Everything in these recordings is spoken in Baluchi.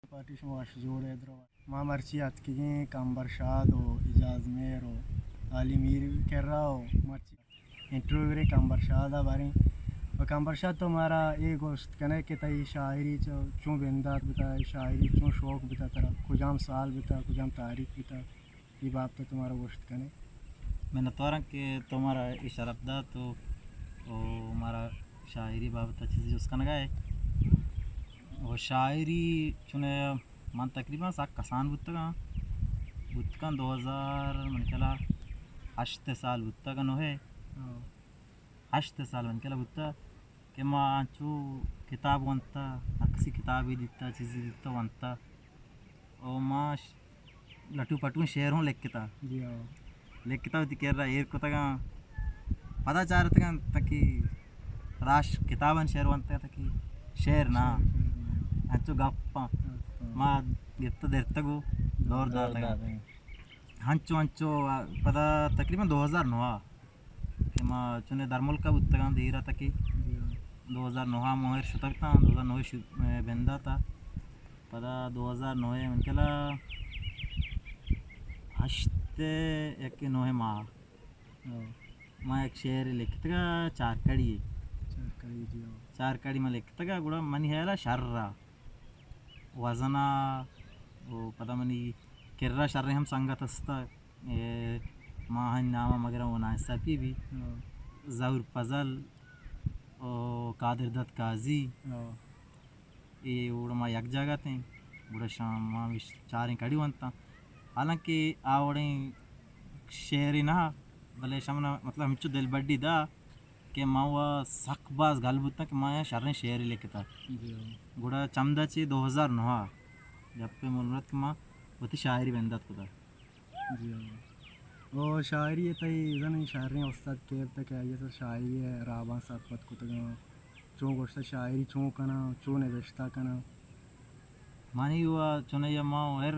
پارٹی شما وش جوڑ ئے درو۔ ما مرچی اتکگیں کمبر شاد و اعجاز میر و علی میر کرا و مرچی انٹرویو گریں کمبر شاد ءَ باریں۔ و کمبر شاد، تو مارا اے گوشت کنے کہ تئی شاعری چو-، چون بندات بوتا، شاعری چون شوق بوتا ترا، کجام سال بوتا، کجام تاریخ بوتا، اے بابت ءَ تو مارا گوشت کنے۔ منتواراں کہ تو مارا اے شرپ دات و، و مارا شاعری بابت ءَ چیزے جست کنگا ئے۔ و شاعری چون من تقریباً سک کسان بوتگاں، بوتگاں دو ہزار من کلا ہشت سال بوتگ، نوہ، ہاں۔ ہشت سال من کلا بوتگ کہ ما انچو کتاب ونتا، ہر کسی کتابے دیتا، چیزے دیتا ونتا۔ او ما ش-، لٹو پٹو شعر ہوں لکھتا۔ جی ہاں۔ لکھتا وتی کرا ایر کتگاں۔ پدا چارتگاں تاکہ راش کتاباں شعر ونتا تاکہ شعر نہ۔ شعر، شعر نہ۔ انچو گپاں۔ گپاں۔ ما گپتا درتگو دور دور داتگاں۔ داتگاں۔ ہنچو ہنچو پدا تقریباً دو ہزار نو کہ ما چونے درملک ءَ بوتگاں دیر ءَ تکی۔ جی ہاں۔ دو ہزار نو ءَ مہر شتگ تاں، دو ہزار نو ءَ شو-، اے، بندات ءَ۔ پدا دو ہزار نو ءَ من کلا ہشت ءَ یک نو ءَ ماہ۔ ہاں۔ ما یک شعر لکھتگا چار کڑی۔ چار کڑی، جی ہاں۔ چار کڑی ما لکھتگا، گڑا منی خیال ءَ شر ءَ وزن ءَ و پدا منی کرا شریں ہم سنگت است۔ اے، ماہانی نام ءَ مگرم و ناانصافی بی۔ ہاں۔ ظہور فضل و قادر دت قاضی۔ ہاں۔ اے اوڑ ما یک جاگہ تیں، گڑا شام ما ہمیش چاریں کڑی ونتاں۔ حالانکہ آ وڑیں شعرے نہ، بلے شمنا مطلب ہمچو دلبڈی دا کہ ما و سک باز گل بوتاں کہ ما شریں شعرے لکھتا۔ جی ہاں۔ گڑا چمدا چہ دو ہزار نو ءَ جپے مول مرت کہ ما وتی شاعری بندات کتا۔ جی ہاں۔ او شاعری ءَ تئی زن شریں استاد کے بوتگ کہ آئی ءَ تو شاعری ءِ راہباں سرپد کتگاں؟ چون گوشتہ شاعری چون کناں، چون نبشتہ کناں؟ منی و چونائی ءَ ما ہر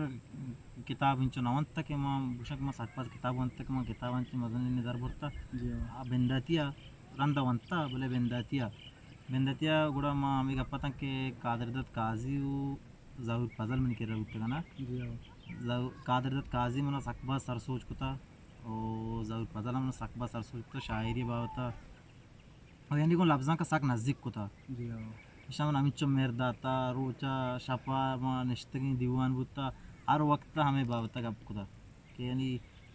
کتاب انچو نہ ونتہ کہ ما گوشاں کہ ما سرپد کتاب ونتہ کہ ما کتاب انچو مزنیں در برتہ۔ جی ہاں۔ آ بنداتی ءَ رند ءَ ونتہ، بلے بنداتی ءَ، بنداتی ءَ گڑا ما ہمے گپ اتاں کہ قادر دت قاضی و ظہور فضل منی کرا بوتگ انت۔ جی ہاں۔ ظہور، قادر دت قاضی منا سک باز سر سوج کتا و ظہور فضل ہم منا سک باز سر سوج کتا شاعری بابت ءَ۔ و یعنی گوں لبزانک ءَ سک نزیک کتا۔ جی ہاں۔ ایشاں من ہمینچو مہر داتا، روچ ءَ شپ ءَ ما نشتگیں دیوان بوتا، ہر وقت ءَ ہمے بابت ءَ گپ کتا کہ یعنی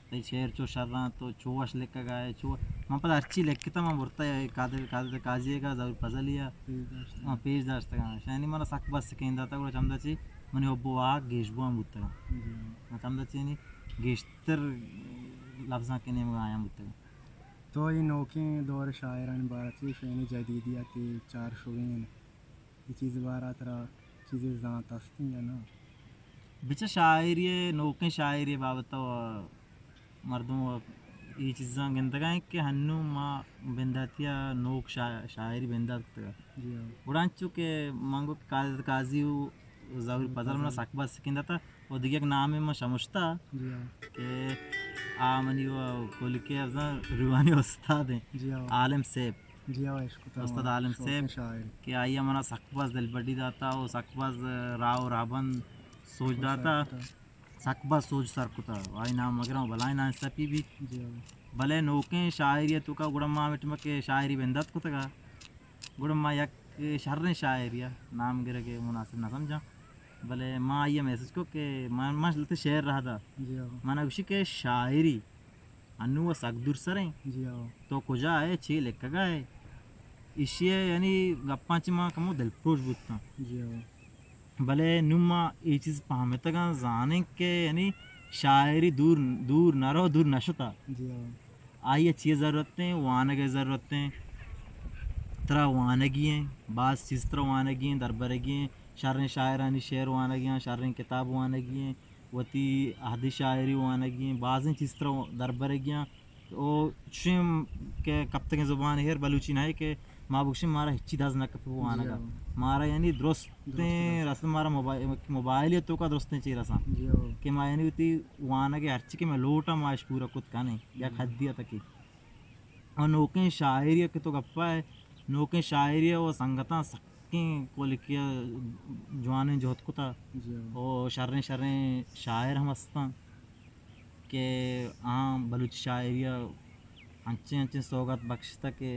تئی شعر چو شر انت، تو چو وش لکھگ ءَ ئے، چو، من پدا ہرچی لکھتہ من برتہ قادر، قادر قاضی ءَ، ظہور فضل ءَ، پیش داشتگ۔ ہاں، پیش داشتگ آں۔ یعنی منا سک باز سکین داتگ، گڑا چمدا چہ منی حب و واہگ گیش بوان بوتگ۔ جی ہاں۔ من چمدا چہ یعنی گیشتر لبزانک ءِ نیمگ ءَ آیان بوتگ۔ تو اے نوکیں دور ءِ شاعرانی بارہ ءَ چی گوش ئے، یعنی جدیدیت ءِ چارشوین، اے چیز ءِ بارہ ءَ ترا چیزے زانت است یا نہ؟ بچہ شاعری ءِ، نوکیں شاعری ءِ بابت ءَ مردم اے چیزاں گندگ ءَ انت کہ ہنوں ما بنداتی ءَ نوک شا-، شاعری بندات کتگ۔ جی ہاں۔ گڑا انچو کہ من گوں قادر قاضی و ظہور فضل منا سک باز سکین داتا۔ و دگہ یک نامے من شمشتا۔ جی ہاں۔ کہ آ منی و کلکے افزان روحانی استاد ہیں۔ جی ہاں۔ عالم صاحب۔ جی ہاں، عشق تا استاد عالم صاحب شاعر۔ کہ آئی منا سک باز دلبڈی داتا و سک باز راہ و راہبند سوج داتا۔ سک باز سوج سر کتا۔ آئی نام مگرم بلائیں ناانصافی بیت۔ جی ہاں۔ بلے نوکیں شاعری ءِ توکا گڑا ما ہمے ٹائم کہ شاعری بندات کتگا۔ گڑا ما یک شریں شاعرے ءِ نام گرگ ءَ مناسب نہ سمجھاں، بلے ما آئی ءَ میسج کو کہ من، من لہتے شعر راہ دا۔ جی ہاں۔ من ءَ گوشی کہ شاعری انوں ءَ سک دور سر ایں۔ جی ہاں۔ تو کجا ئے، چے لکھگ ءَ ئے؟ ایشی ءِ یعنی گپاں چہ ما کمو دلپروش بوتاں۔ جی ہاں۔ بلے نوں ما اے چیز پہمتگاں، زانیں کہ یعنی شاعری دور، دور نہ رو، دور نہ شتا۔ جی ہاں۔ آئی ءَ چی ضرورت ایں؟ وانگ ءِ ضرورت ایں۔ ترا وانگی ایں، باز چیز ترا وانگی ایں، دربرگی ایں، شریں شاعرانی شعر وانگی ایں، شریں کتاب وانگی ایں، وتی عہدی شاعری وانگی ایں، بازیں چیز ترا دربرگی ایں۔ او چشیں کہ کپتگیں زبان ہیر بلوچی نہ ایں کہ ما بگشیں مارا ہچی دز نہ کپی وانگ ءَ۔ جی ہاں۔ مارا یعنی درستیں درست، درست۔ رسم مارا موبائل، موبائل ءِ توکا درستیں چیر رساں۔ جی ہاں۔ کہ ما یعنی وتی وانگ ءِ ہرچی کہ مئے لوٹ ایں ما اش پورا کت کنیں۔ یک حدی ءَ تکی۔ اور نوکیں شاعری ءَ کہ تو گپا ئے، نوکیں شاعری ءَ و سنگتاں سک یکیں کوالٹی ءَ جوانیں جہد کتا۔ جی ہاں۔ او شریں شریں شاعر ہم ہستاں کہ آہاں بلوچی شاعری ءَ انچیں انچیں سوگات بخشتا کہ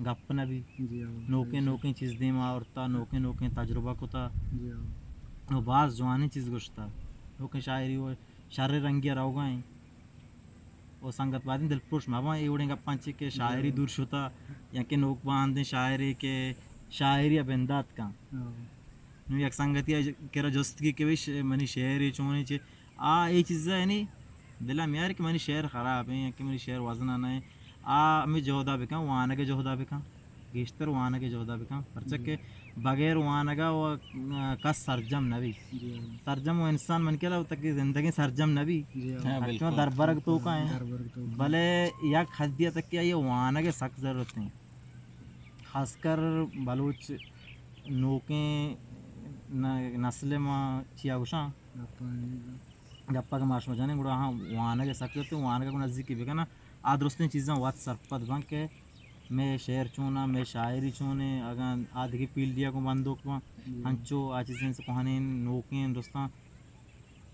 گپ نہ بی۔ جی ہاں، نوکیں صحیح، صحیح۔ نوکیں چیز دیم آورتا، نوکیں نوکیں تجربہ کتا۔ جی ہاں۔ او باز جوانیں چیز گوشتا۔ نوکیں شاعری و شریں رنگی ءَ روگا ایں۔ و سنگت بایدیں دلپروش مہ باں اے وڑیں گپاں چہ کہ شاعری دور شتا یا کہ نوک باندیں شاعرے کہ شاعری ءَ بندات کن۔ ہاں۔ نوں یک سنگتے ءَ کرا جست کی کہ بھئی ش-، منی شعرے چونیں چے، آ اے چیزا یعنی دل ءَ میار کہ منی شعر خراب ایں یا کہ منی شعر وزن ءَ نہ ایں۔ آ ہمے جہد ءَ بکن، وانگ ءِ جہد ءَ بکن۔ گیشتر وانگ ءِ جہد ءَ بکن، پرچا کہ بغیر وانگ ءَ و، آ، کس سرجم نہ بی۔ جی ہاں۔ سرجم و انسان من کہ تک زندگی سرجم نہ بی۔ جی ہاں۔ ہاں، ہرچ وقت بالکل۔ دربرگ توکا ایں۔ دربرگ توکا۔ بلے یک حدی ءَ تک کہ آئی ءَ وانگ ءِ سک ضرورت ایں۔ خاص کر بلوچ نوکیں ن-، نسل ما چیا گوشاں؟ گپا کہ ما شما جنیں گڑا ہاں وانگ ءِ سک ضرورت ایں، وانگ ءَ گوں نزیکی بکناں۔ آ درستیں چیزاں وت سرپد باں کہ مئے شعر چون اَں، مئے شاعری چون ایں، اگاں آ دگہ فیلڈے ءَ گوں بندوک باں، ہم۔ انچو آ چیزیں کوہنیں نوکیں درستاں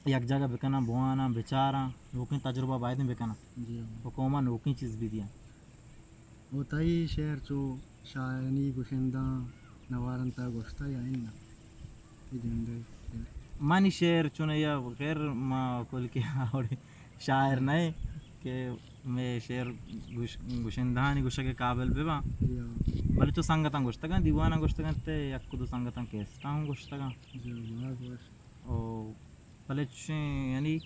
یک جاگہ بکناں، بواناں، بچاراں، نوکیں تجربہ بایدیں بکناں۔ جی ہاں۔ و قوم ءَ نوکیں چیز بدیاں۔ و تئی شعر چو شاعرانی گشنداں نوارنتا گوشتا یا اناں؟ اے جندے شعر۔ منی شعر چون یا خیر ما کل کے آوڑے شاعر نہ ایں کہ مئے شعر گوش-، گشندہانی گوشگ ءِ قابل بہ باں۔ جی ہاں۔ بلے چو سنگتاں گوشتگاں، دیواناں گوشتگاں، تے یک دو سنگتاں کیسٹاں ہم گوشتگاں۔ جی ہاں، باز وش۔ او بلے چشیں یعنی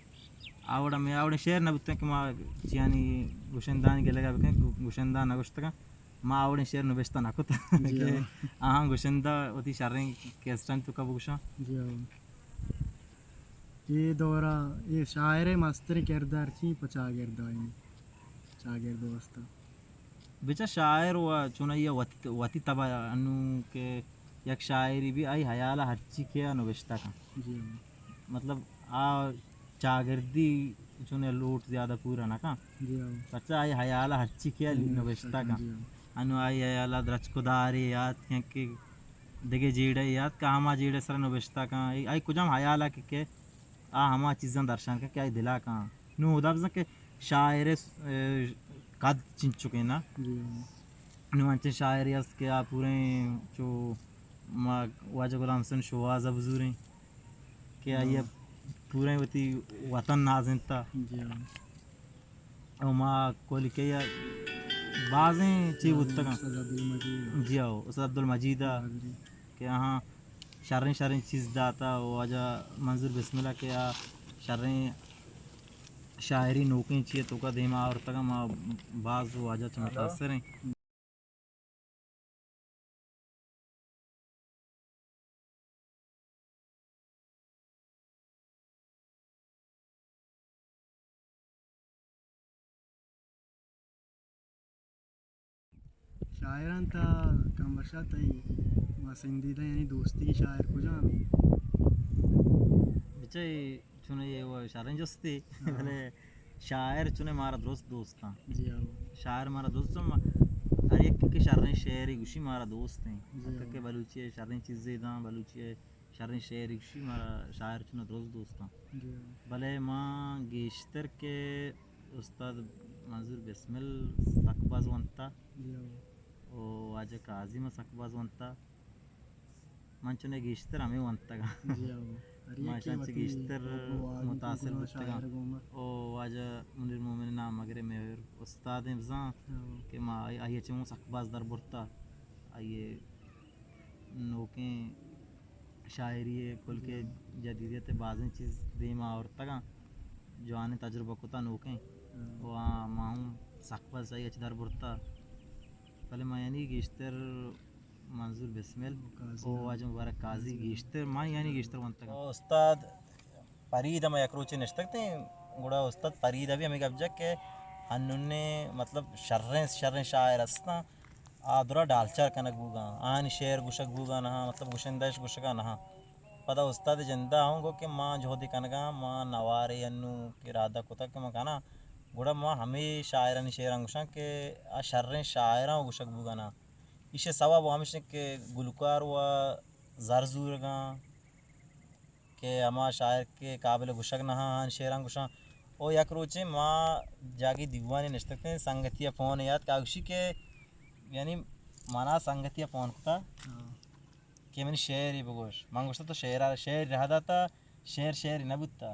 آوڑا مئے آوڑیں شعر نہ بوتاں کہ ما چیانی گشندہانی گلگا بکن، گو-، گشندہ نہ گوشتگاں۔ ما آوڑیں شعر نبشتہ نہ کتاں جی کہ ہاں۔ آہاں گشندہ وتی شریں کیسٹانی توکا بگوشاں۔ جی ہاں۔ اے دورا اے شاعر ءِ مستریں کردار چی پہ چاگرد ءَ ایں؟ چاگرد ءِ واستہ۔ بچا شاعر و چونائی ءَ وتی، وتی تب ءَ انوں کہ یک شاعری بی آئی حیال ءَ ہرچی کہ آ نبشتہ کن۔ جی ہاں۔ مطلب آ چاگردی چون لوٹ زیادہ پورا نہ کن۔ جی ہاں۔ پرچا آئی حیال ءَ ہرچی کہ آ نبشتہ کن۔ جی ہاں۔ انوں آئی حیال ءَ درچک و دارے یات کن کہ دگہ جیڑہ یات کہ ہما جیڑہ سر نبشتہ کن۔ آئی، آئی کجام حیال ءَ کہ، کہ آ ہما چیزاں درشان کن کہ آئی دل ءَ کن۔ نوں ہدا بزاں کہ شاعر ءِ، اے، قد چنچکیں نا۔ جی ہاں۔ نوں انچیں شاعرے است کہ آ پوریں چو ما واجہ غلام حسین شوہاز ءَ بزوریں کہ آئی ءَ ہاں۔ پوریں وتی وطن نازینتا۔ جی ہاں۔ او ما کوہلی کئی ءَ بازیں چی ہاں، بوتگاں۔ استاد عبدالمجید۔ جی ہاں، استاد عبدالمجید ءَ حاضری۔ کہ آہاں شریں شریں چیز داتا و واجہ منظور بسمل ءَ کہ آ شریں شاعری نوکیں چی ءِ توکا دیما آورتگاں، ما باز واجہ چہ متاثر ایں۔ شاعراں تا کم بشا تئی پسندیدہ یعنی دوستی شاعر کجام ایں؟ بچے چون اے و شریں جستے، ہاں۔ بلے شاعر چون مارا درست دوستاں۔ جی ہاں۔ شاعر مارا دوست ایں، ہر یک کہ شریں شعرے گوشی مارا دوست ایں۔ جی ہاں۔ کہ بلوچی شریں چیزے داں، بلوچی شریں شعرے گوشی مارا شاعر چون درست دوستاں۔ جی ہاں۔ بلے ما گیشتر کہ استاد منظور بسمل سک باز ونتا۔ جی ہاں۔ او واجہ قاضی ما سک باز ونتا۔ من چنے گیشتر ہمے ونتگاں۔ جی ہاں۔ ہر ما یکے اشاں چہ وتی گیشتر حب و آرزو متاثر کنگا بوتگاں۔ شاعر گوما۔ او واجہ منیر مومن نام مگرے مہر استاد ایں بزاں ہاں۔ کہ ما آئی، آئی ءَ چہ اوں سک باز در برتا۔ آئی ءِ نوکیں شاعری ءِ کل کہ جی ہاں۔ جدیدیت ءِ بازیں چیز دیما آورتگاں۔ جوانیں تجربہ کتا نوکیں۔ ہاں۔ و آ ما ہوں سک باز آئی ءَ چہ در برتا۔ بلے ما یعنی گیشتر منظور بسمل و قاضی و ہاں۔ واجہ مبارک قاضی قاضی ہاں۔ گیشتر، من یعنی گیشتر ونتگ۔ استاد فرید ہم یک روچے نشتگ تیں، گڑا استاد فرید ءَ بھی ہمے گپ جت کہ ہنونے مطلب شریں، شریں شاعر ہستاں، آ درا ڈالچار کنگ بوگاں، آہانی شعر گوشگ بوگاں نہ، مطلب گشندہ اش گوشگا نہ۔ پدا استاد جندا ہوں گو کہ ما جہدے کنگاں، ما نوارے انو کہ ارادہ کتگ کہ ما کناں، گڑا ما ہمے شاعرانی شعراں گوشاں کہ آ شریں شاعراں گوشگ بوگاں نہ۔ ایشی سوب ہمیش انت کہ گلوکار و زر زورگاں کہ ہما شاعر کہ قابل گوشگ نہ آں، آن شعراں گوشاں۔ او یک روچے ما جاگے دیوانے نشتگتیں، سنگتی ء فون یات کہ گوشی کہ یعنی منا سنگتی ء فون کتا ہاں۔ کہ منی شعرے بگوش۔ من گوشتا تو شعر، شعر رہ داتا، شعر شعر نہ بوتا۔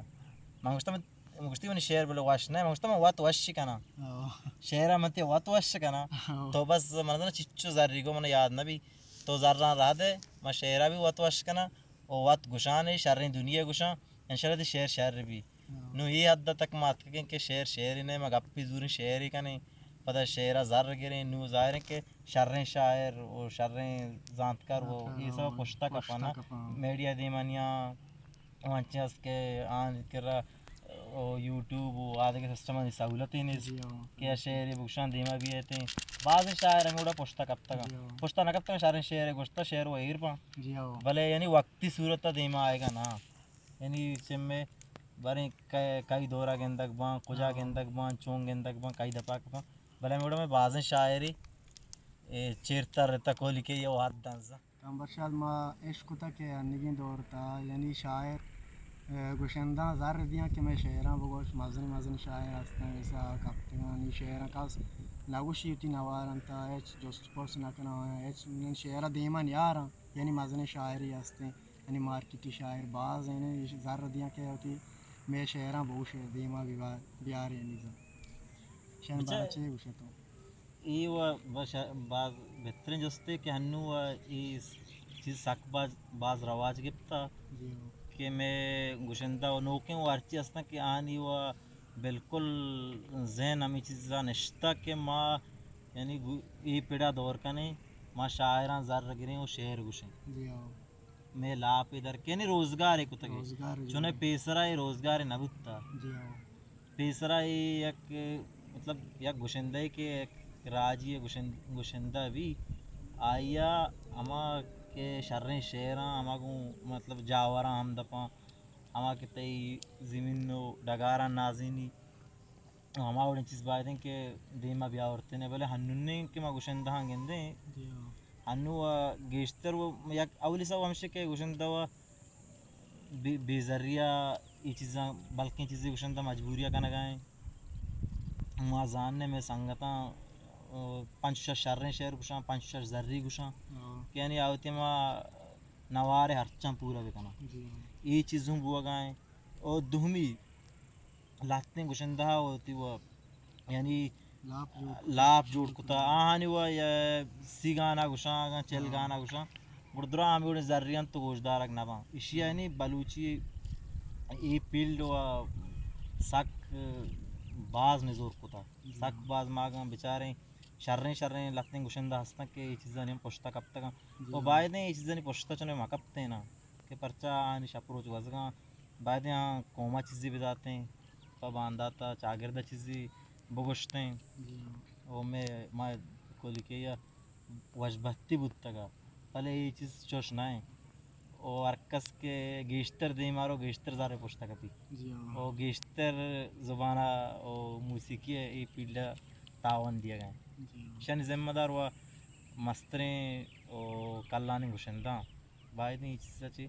من گوشتا من، من گوشتی منی شعر بلے وش نہ، من گوشتا من وت وش کناں۔ ہاں۔ شعر من تی وت وش کناں۔ ہاں۔ تو بس من زاناں چچو زری گو من یاد نہ بی۔ تو زراں رہ دے، من شعرا بھی وت وش کناں۔ و وت گوشان ء شریں دنیا گوشاں، انشاءاللہ تئی شعر شر بی۔ ہاں۔ نوں اے حد تک ما اتکگیں کہ شعر شعر نہ، ما گپی زوریں شعر کنیں، پدا شعر ء زر گریں۔ نوں ظاہر ہے کہ شریں شاعر و شریں زانتکار و ہاں، اے سب پشتا پشتا کپاں نا۔ کپاں۔ میڈیا دیما نیاں، و انچیں است کہ آن کرا او یوٹیوب و آ دگہ سسٹمانی سہولتے نیست جی ہاں۔ کہ آ شعرے بگوشاں دیما بیایتیں۔ بعض شاعر ہموڑا پشتا کپتگاں۔ جی ہاں۔ پشتا نہ کپتگاں، شریں شعرے گوشتا، شعر و ایر باں۔ جی ہاں۔ بلے یعنی وقتی صورت ء دیما آئیگا نا۔ یعنی چمے باریں کئے، کئی دورا گندگ باں، کجا ہاں۔ گندگ باں، چون گندگ باں، کئی دپا کپاں۔ بلے ہموڑا میں بازیں شاعری، اے، چیرتر رتا کولی کے یہ حد دنزا۔ کمبر شاد ما اش کتا کہ انیگیں دور تا، یعنی شاعر، اے، گشنداں زر دیاں کہ میں شعراں بگوش، مزن مزن شاعر ہستاں، ایسا کپتگانی شعراں کس نگوشی ہوتی نوارن تا، ہچ جست پرس نہ کناں، ہچ من شعرا دیما نیاراں، یعنی مزن شاعری ہستیں، یعنی مارکیٹی شاعر باز ہیں، زر دیاں کہ ہوتی میں شعراں بگوش دیما بیار، بیار یعنی زر۔ شن بچا بارا چے گوشے تو؟ اے و بش-، باز بہتریں جستے کہ ہنو و اے چیز سک باز، باز رواج گپتا جی ہاں۔ کہ میں گشندہ و نوکیں و ہرچی ہستاں کہ آنی و بالکل ذہن ہمیں چیزا نشتا کہ ما یعنی گو-، اے پڑا دور کنیں، ما شاعراں زر گریں و شعر گوشیں۔ جی ہاں۔ مئے لاپے در کہ یعنی روزگارے کتگ۔ روزگار، جی۔ چونیں پیسرا اے روزگارے نہ بوتا۔ جی ہاں۔ پیسرا اے یک، مطلب، یک گشندہ اے کہ یک راجی گشن-، گشندہ بی، آئیا ہما کہ شریں شعراں، ہما گوں، مطلب، جاوراں ہمدپاں، ہما کہ تئی زمین و ڈگاراں نازینی، ہما وڑیں چیز باید انت کہ دیما بیاورتنے، بلے ہنونیں کہ ما گشندہاں گندیں، جی ہاں۔ ہنو و گیشتر و یک اولی سبب ہمشہ کہ گشندہ و بے، بے زریا اے چیزاں، بلکیں چیزے گشندہ مجبوریا کنگا ہیں۔ ما زاننے میں سنگتاں، آ، پنچ شش شریں شعر گشاں، پنچ شش زری گشاں، ہاں۔ کہ یعنی آوتی ما نوارے ہرچاں پورا بکناں۔ جی ہاں۔ اے چیزوں بوگا ہیں۔ او دومی لہتیں گشندہ ء وتی و یعنی لاپ جوڑ کتا۔ لاپ جوڑ کتا۔ آہانی و یا سی گانا گشاں، اگاں چل ہاں۔ گانا گشاں، گڑا درا ہمے وڑیں زری انت تو گوشدارگ نہ باں۔ ایشی ء ہاں۔ یعنی بلوچی اے فیلڈ و سک باز نزور کتا۔ جی سک ہاں۔ باز ما اگاں بچاریں شریں شریں لہتیں گشندہ ہستاں کہ اے چیزانی ہم پشتا کپتگاں۔ جی و ہاں۔ باید ایں اے چیزانی پشتا چنے مہ کپتیناں کہ پرچا آنی شپ روچ گوزگاں۔ باید آں قوما چیزے بداتیں، پہ بانداتا چاگردا چیزے بگوشتیں۔ جی ہاں۔ او مئے، ما کولیکے یا وشبہتی بوتگا، بلے اے چیز چوش نہ ایں۔ او ہر کس کہ گیشتر دیما رو، گیشتر زر پشتا کپی۔ جی ہاں۔ او گیشتر زبانا او موسیقی اے پیلڈا تاوان دیگا ایں۔ جی ہاں۔ شانی ذمہ دار و مستریں او کلانی گشندہ باید ایں اے چیزا چی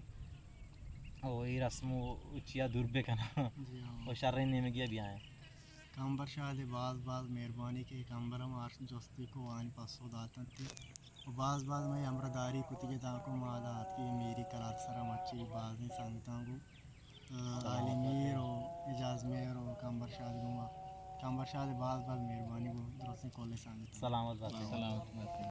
او اے رسم و چیا دور بکناں۔ جی ہاں۔ و شریں نیمگیا بیائیں۔ کمبر شاد ء باز باز مہربانی کہ کمبر ہم ہر جستی کو آنی پسو داتنت۔ و باز باز مئے ہمراہ داری کتگی تانکو ما ادا اتکی میری کلات سرا مرچی بازیں سنگتاں گو، آ، عالی میر و اعجاز میر و کمبر شاد گوما۔ کمبر شاد ء باز باز مہربانی گو درستیں کل سنگتاں۔ سلامت بات۔ سلامت بات۔